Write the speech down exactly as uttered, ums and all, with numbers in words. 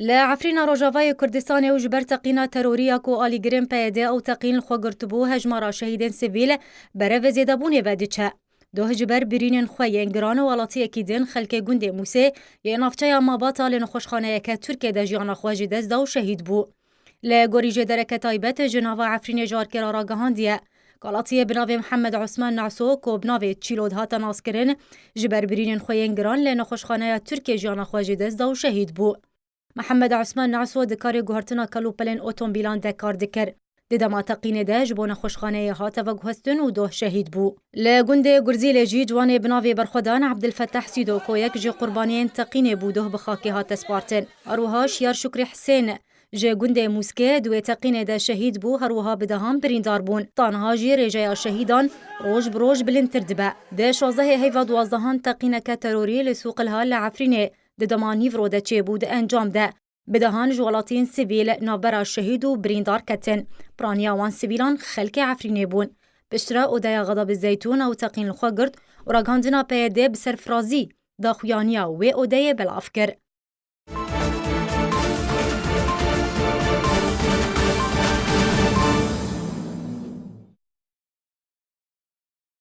Li Efrîna Rojavayê Kurdistanê û ji ber teqîna terorî ya ku alîgirên P Y D ew teqîn li xwe girtibû, hejmara şehîdên sivîl berevê zêdebûnê ve diçe. Doh ji ber birînên xwe yên giran û welatiyekî din xelkê gundê Mûsê yê navçeya Mabata li nexweşxaneyeke Tirkiyê de jiyana xwe ji dest da û şehîd bû. Li gorî jêdereke taybet ji nava Efrînê ji Arkêra ragihandiye, kalatiyê bi navê Mihemed Osman Naso ku bi navê Çîlod hate naskirin, ji ber birînên xwe yên giran li nexweşxaneya Tirkiyê jiyana xwe ji dest da û şehîd bû. Mihemed Osman Naso di karê guhertina kelûpelên otomobîlan de kar dikir. Di dema teqînê de ji bo nexweşxaneyê hate veguhestin û doh şehîd bû. Li gundê Gurzîlê jî ciwanê bi navê berxwedan Ebdilfetah Sîdo ku yek ji qurbaniyên teqînê bû, doh bi xakê hate spartin. Her wiha Şiyar Şukrî Hisên ji gundê Mûskê di wê teqînê de şehîd bû, her wiha bi dehan birîndar bûn. Tanha jî rêjeya şehîdan roj bi roj bilindtir dibe. Di şazdehê heyva duwazdehan teqîneke terorî li Sûqilha li Efrînê di dema nîvro de çêbû, di encam de bi dehan ji welatiyên sivîl navbera şehîd û birîndar ketin. Piraniya wan sivîlan xelkê Efrînê bûn. Piştre odeya Xedabê Zeytûn ew teqîn li xwe girt û ragihandina P Y D bi serfirazî daxuyaniya wê odeyê belav kir.